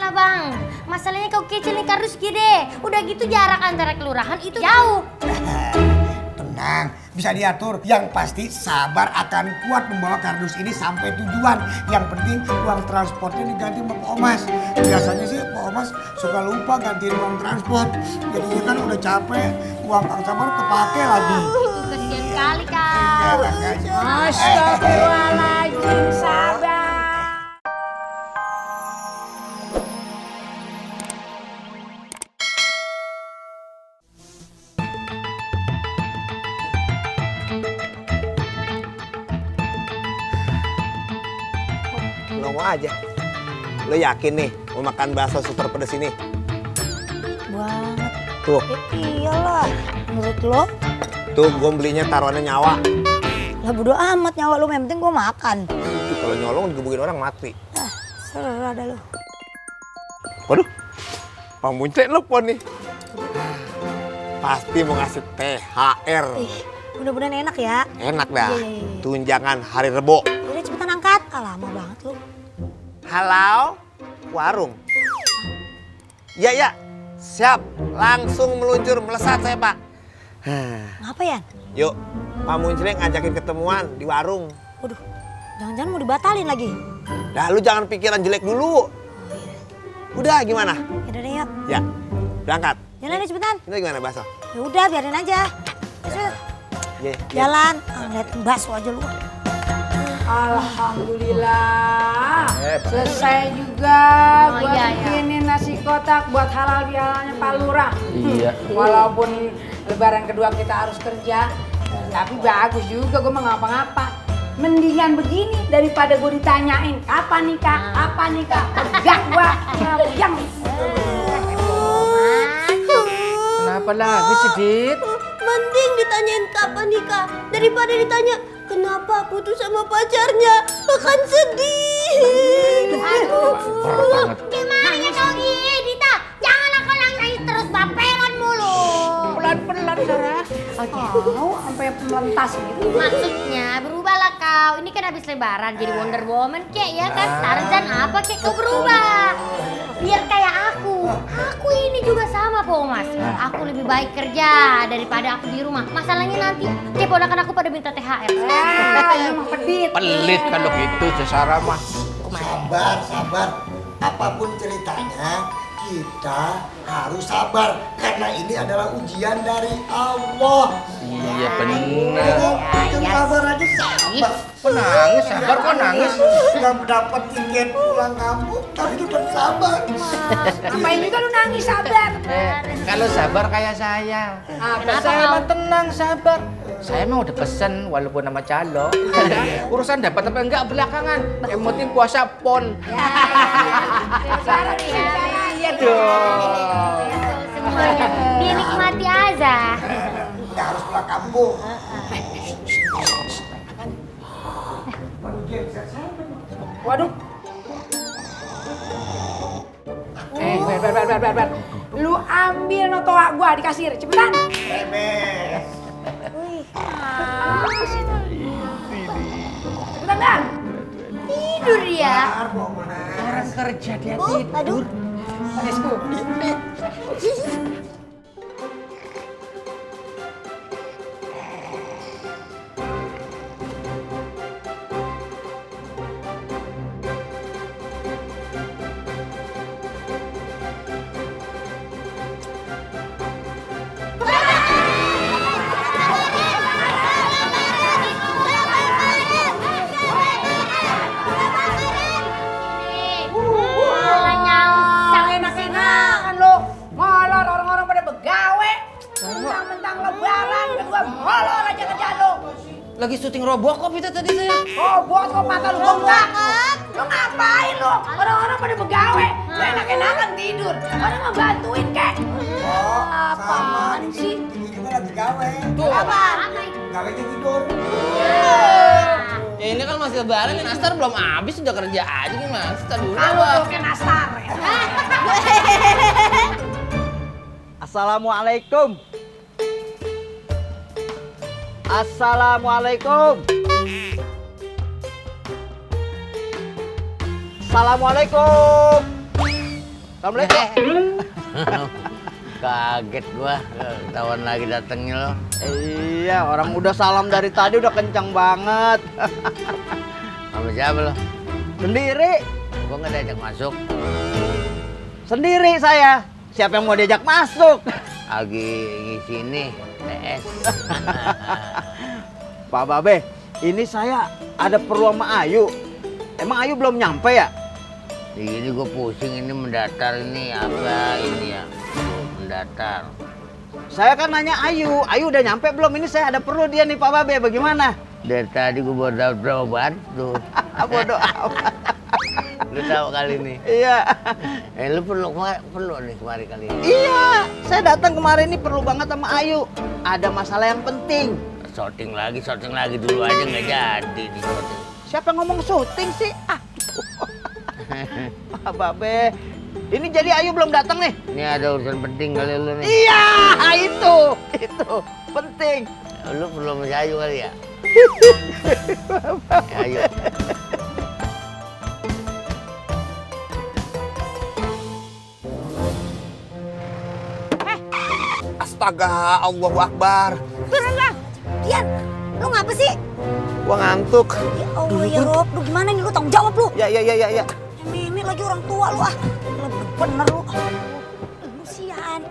lah bang. Masalahnya kau kecil nih kardus gede. Udah gitu jarak antara kelurahan itu jauh. Tenang, bisa diatur. Yang pasti sabar akan kuat membawa kardus ini sampai tujuan. Yang penting uang transportnya diganti sama Pak Omas. Biasanya sih Pak Omas suka lupa gantiin uang transport. Jadinya kan udah capek, uang Kang Sabar kepake lagi. Kesian kali kau. Astagfirullahaladzim, sabar. Ngomong aja. Lo yakin nih mau makan bakso super pedas ini? Banget. Tuh, Iyalah, menurut lo? tuh gue belinya taruhannya nyawa. Lah bodo amat nyawa lo, yang penting gue makan. Itu kalau nyolong digebukin orang mati. Serah dah lo. Waduh, Pak Munce nelfon nih. Pasti mau ngasih THR. Ih, mudah-mudahan enak ya. Enak dah. Iya. Tunjangan hari Rebo. Udah cepetan angkat. Lama banget lo. Halo, warung. Ya, siap. Langsung meluncur melesat saya, Pak. Ngapa ya? Yuk, Pak Muncling ngajakin ketemuan di warung. Waduh, jangan-jangan mau dibatalin lagi. Dah, lu jangan pikiran jelek dulu. Udah, gimana? Yaudah deh yuk. Ya, berangkat. Jalan deh cepetan. Ini gimana, Baso? Ya udah biarin aja. Cepet. Ye. Jalan. Ngeliatin bakso aja lu. Alhamdulillah. Selesai juga buat bikinin nasi kotak buat halal bihalalnya Pak Lurah. Iya. Walaupun lebaran kedua kita harus kerja, tapi bagus juga gue mah ngapa-ngapa. Mendingan begini daripada gue ditanyain kapan nikah, kapan nikah. Enggak gua yang Kenapa lagi sih, Dit? Mending ditanyain kapan nikah daripada ditanya kenapa putus sama pacarnya. Akan sedih. Aduh. Parah banget. Gimana kau gini Dita? Janganlah kau nangis terus baperan mulu. pelan-pelan Sarah. Tahu sampai melentas gitu. Maksudnya berubahlah kau. Ini kan habis lebaran jadi Wonder Woman kek ya kan? Tarzan apa kek kau berubah. Biar kayak aku. Aku ini juga sama Po Mas. Aku lebih baik kerja daripada aku di rumah. Masalahnya nanti keponakan aku pada minta THR. Emang pedit. Pelit kalau gitu, Sarah mah. Sabar. Apapun ceritanya, kita harus sabar. Karena ini adalah ujian dari Allah. Iya benar. Kita sabar aja, sabar. Kok nangis? Sabar kok nangis? Gak dapat tiket pulang kampung, tapi tetap sabar. Ngapain juga lu nangis, sabar. Kalau sabar kayak saya. Kenapa Saya kau? mah tenang, sabar. Saya mah udah pesen walaupun nama calo. Urusan dapat apa enggak belakangan. Yang penting puasa pon. Sabar ya. Iya dong. Semuanya dinikmati aja. Kita harus pulang kampung. Waduh. Ber. Lu ambil notoa gua di kasir, cepetan. Bebes. Cepetan dah. Tidur ya. Orang kerja dia Aduh. Esku. Malah nyangsang. Enak-enakan lu. Molor orang-orang pada begawe. Mentang-mentang lebaran, kedua molor aja kerja lu. Lagi syuting Robocop itu tadi saya. Oh, buat kok mata lu bengkak. Lu ngapain lu? Orang-orang pada begawe. Lu enak-enakan tidur. Orang mau bantuin kek. Oh, Apaan sama. sih? Ini juga lagi gawe. Tuh. Gawenya tidur. Ya ini kan masih lebaran, nih Nastar belum habis udah kerja aja gimana? Kita dulu Kalau apa? lu kayak nastar ya. Assalamualaikum. Assalamualaikum. Assalamualaikum. Assalamualaikum. Kaget gua, ketahuan lagi datengnya lo. Iya, orang udah salam dari tadi udah kencang banget. Sama siapa lo? Sendiri. Gua nggak diajak masuk. Sendiri saya. Siapa yang mau diajak masuk? Lagi ngisi ini, TS. Pak Babe, ini saya ada perlu sama Ayu. Emang Ayu belum nyampe ya? Ini gua pusing ini mendatar ini apa ini ya? Mendatar. Saya kan nanya Ayu udah nyampe belum? Ini saya ada perlu dia nih Pak Babe, bagaimana? Dari tadi gua baru dapat berapa bantu. Bodoh amat. Lu tahu kali ini. Iya. Lu perlu nih kemari kali ini. Iya, saya datang kemarin ini perlu banget sama Ayu. Ada masalah yang penting. Shooting lagi dulu aja nggak jadi di shooting. Siapa yang ngomong syuting sih? Pak Babe, ini jadi Ayu belum datang nih? Ini ada urusan penting kali lu nih. Iya, itu penting. Lu perlu sama si Ayu kali ya? Ya, ayo. Astaga, Allahu Akbar. Turun bang. Dian, lu ngapa sih? Gua ngantuk. Ya Allah ya Rob, lu gimana nih, lu tanggung jawab lu. Ya. Ini lagi orang tua lu ah. Lu bener lu. Lu sian.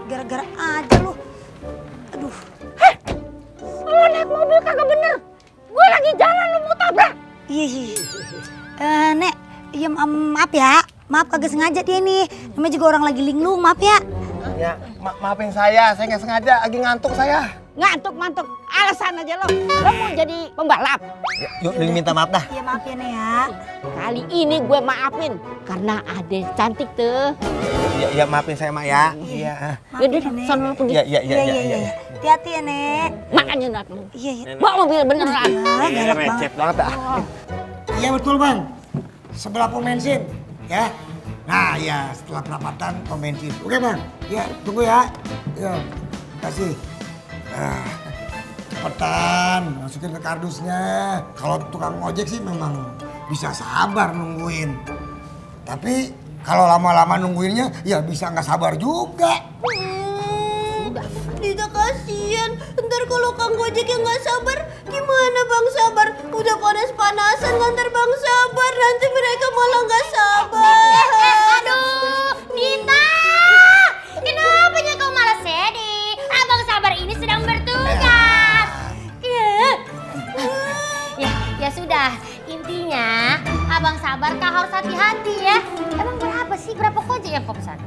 Gara-gara aja lu. Aduh. Lu naik mobil kagak bener. Gue lagi jalan lu mau tabrak. Iya. Nek, iya maaf ya. Maaf kagak sengaja dia nih. Namanya juga orang lagi linglung, maaf ya. Ya, maafin saya nggak sengaja, lagi ngantuk saya. Ngantuk, alasan aja lo mau jadi pembalap. Yuk, minta maaf dah. Iya maaf ya Nek ya. Kali ini gue maafin, karena ada cantik tuh. Ya, maafin saya, Mak ya. Iya. Yaudah, sana lo pergi. Iya. Hati-hati ya Nek. Makanya nak lo. Iya. Bawa mobil beneran. Galak banget. Recep banget dah. Iya betul bang, sebelah pom bensin, ya. Nah ya setelah perapatan pom bensin. Oke bang, ya tunggu ya. Ya, kasih. Cepetan, masukin ke kardusnya. Kalau tukang ojek sih memang bisa sabar nungguin. Tapi kalau lama-lama nungguinnya, ya bisa nggak sabar juga. Dita kasihan. Ntar kalau Kang Gojek yang nggak sabar, gimana Bang Sabar? Udah panas-panasan ngantar Bang Sabar, nanti mereka malah nggak sabar. Aduh, Dita! Kenapa kau malah sedih? Abang Sabar ini sedang bertugas. Ya sudah, intinya Abang Sabar kau harus hati-hati ya. Emang berapa gojek yang kau pesan?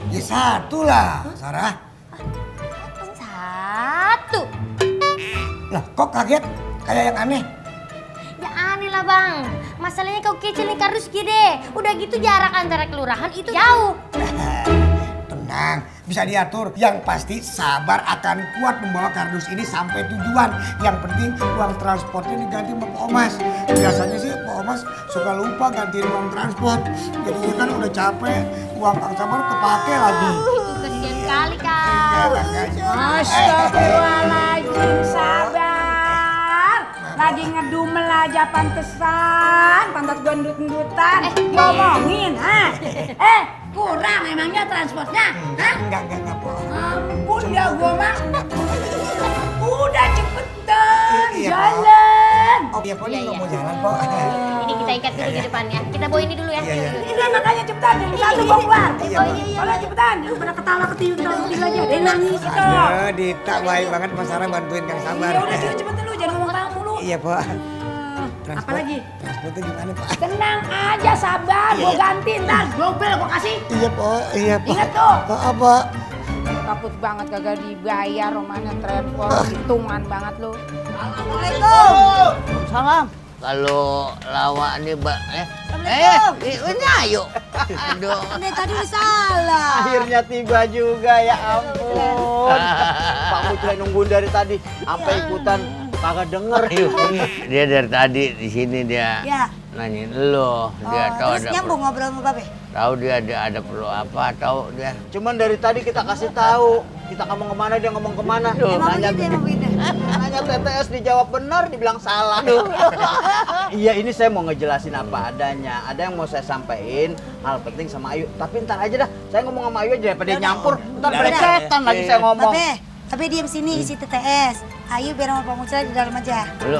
Ya satu lah, Sarah. Satu. Lah kok kaget? Kayak yang aneh. Ya aneh lah bang, masalahnya kau kecil nih kardus gede. Udah gitu jarak antara kelurahan itu jauh. Tenang, bisa diatur. Yang pasti Sabar akan kuat membawa kardus ini sampai tujuan. Yang penting uang transportnya diganti sama Pak Omas. Biasanya sih Pak Omas suka lupa gantiin uang transport. Jadi kan udah capek, uang Kang Sabar kepake lagi. Kesian kali kau. Astagfirullahaladzim, Sabar. Lagi ngedumel aja pantesan, pantat gua endut-endutan. Diomongin, ha? Kurang emangnya transportnya, ha? Enggak, Pak. Ampun ya gua mah. Udah cepetan, Iya, Pak. jalan. Oh iya, Pak, ini nggak mau jalan, Pak. Ini kita ikat dulu di depannya. Kita bawa ini dulu ya. Iya. Ini makanya cepetan, yang satu gua keluar. Iya, Pak. Soalnya cepetan, lu pada ketawa ketiwi aja. Dia nangis itu. Aduh, Dita baik banget Mas Sarah bantuin Kang Sabar. Ya udah cepetan lu, jangan ngomong tahu mulu. Iya, Pak. Apalagi? Transportnya gimana, Pak? Tenang aja, Sabar, gua ganti ntar, dobel gua kasih. Iya, Pak. Iya, Pak. Ingat tuh. Apa? Takut banget kagak dibayar romanya transport, hitungan banget lu. Salam. Kalau lawak nih, Mbak, ini ayo. Aduh. Nek tadi udah salah. Akhirnya tiba juga, ya ampun. Pak Putra nungguin dari tadi, sampai ikutan kagak denger. Dia dari tadi di sini dia Ya. nanyain lo, dia tahu Terus ada nyambung ngobrol sama Babe. tahu dia ada perlu apa, tahu dia. Cuman dari tadi kita kasih tahu, kita ngomong kemana dia ngomong kemana. Emang begitu, emang begitu. Nanya TTS dijawab benar, dibilang salah. Iya, ini saya mau ngejelasin apa adanya. Ada yang mau saya sampaikan, hal penting sama Ayu. Tapi ntar aja dah, saya ngomong sama Ayu aja daripada dia nyampur. Ntar belesetan lagi saya ngomong. Babe diam sini isi TTS. Ayu biar sama Pak Mucel di dalam aja. Lu,